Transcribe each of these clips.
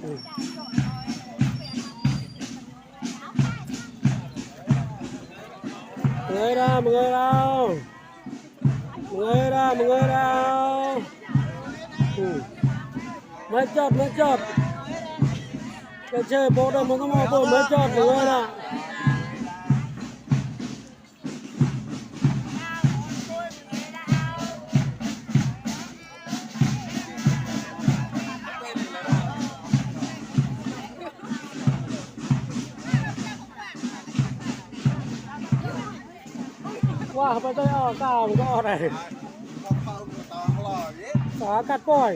người đâu mọi người đâu mọi người đâu mọi người đâu mấy chót cái chơi bộ đâu mà có một bộ mấy chót mọi người đâuว้าไปตัวออกก้าวมันก็ออกได้ฝากัดป้อย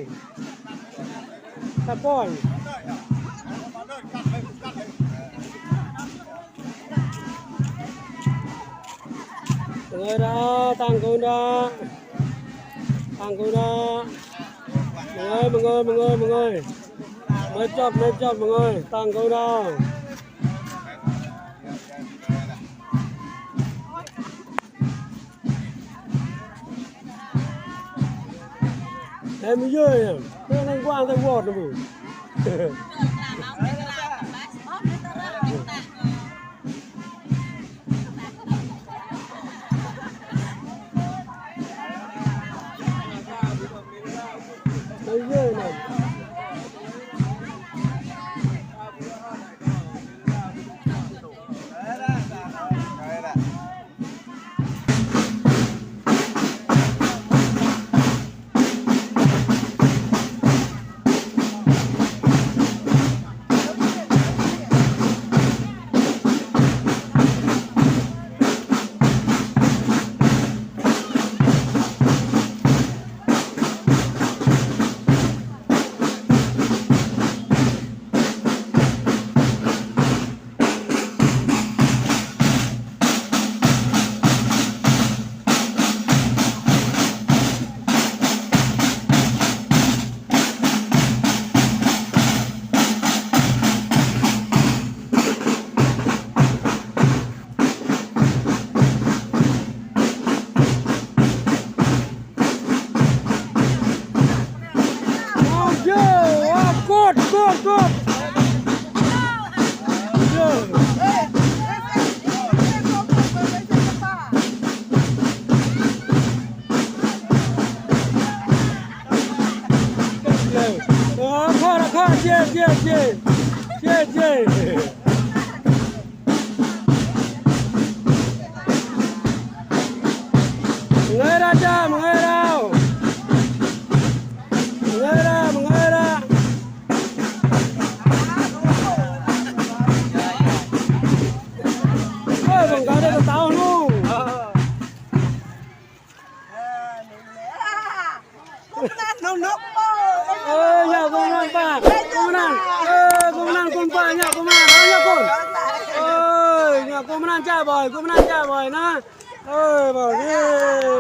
người đó tăng cô đó mọi người mới chót mọi người tăng cô đó em mới chơi à, cái này quang tay vọt rồi mới chơi này Good. Yeah. Người ra cha, người đâu? Người ra. Ôi, bằng cái đây là tao luôn. Nhà công an ba, công an con ba, nhà công an đó nhà con. Ơi, nhà công an cha bòi na. Ơi, bảo đi.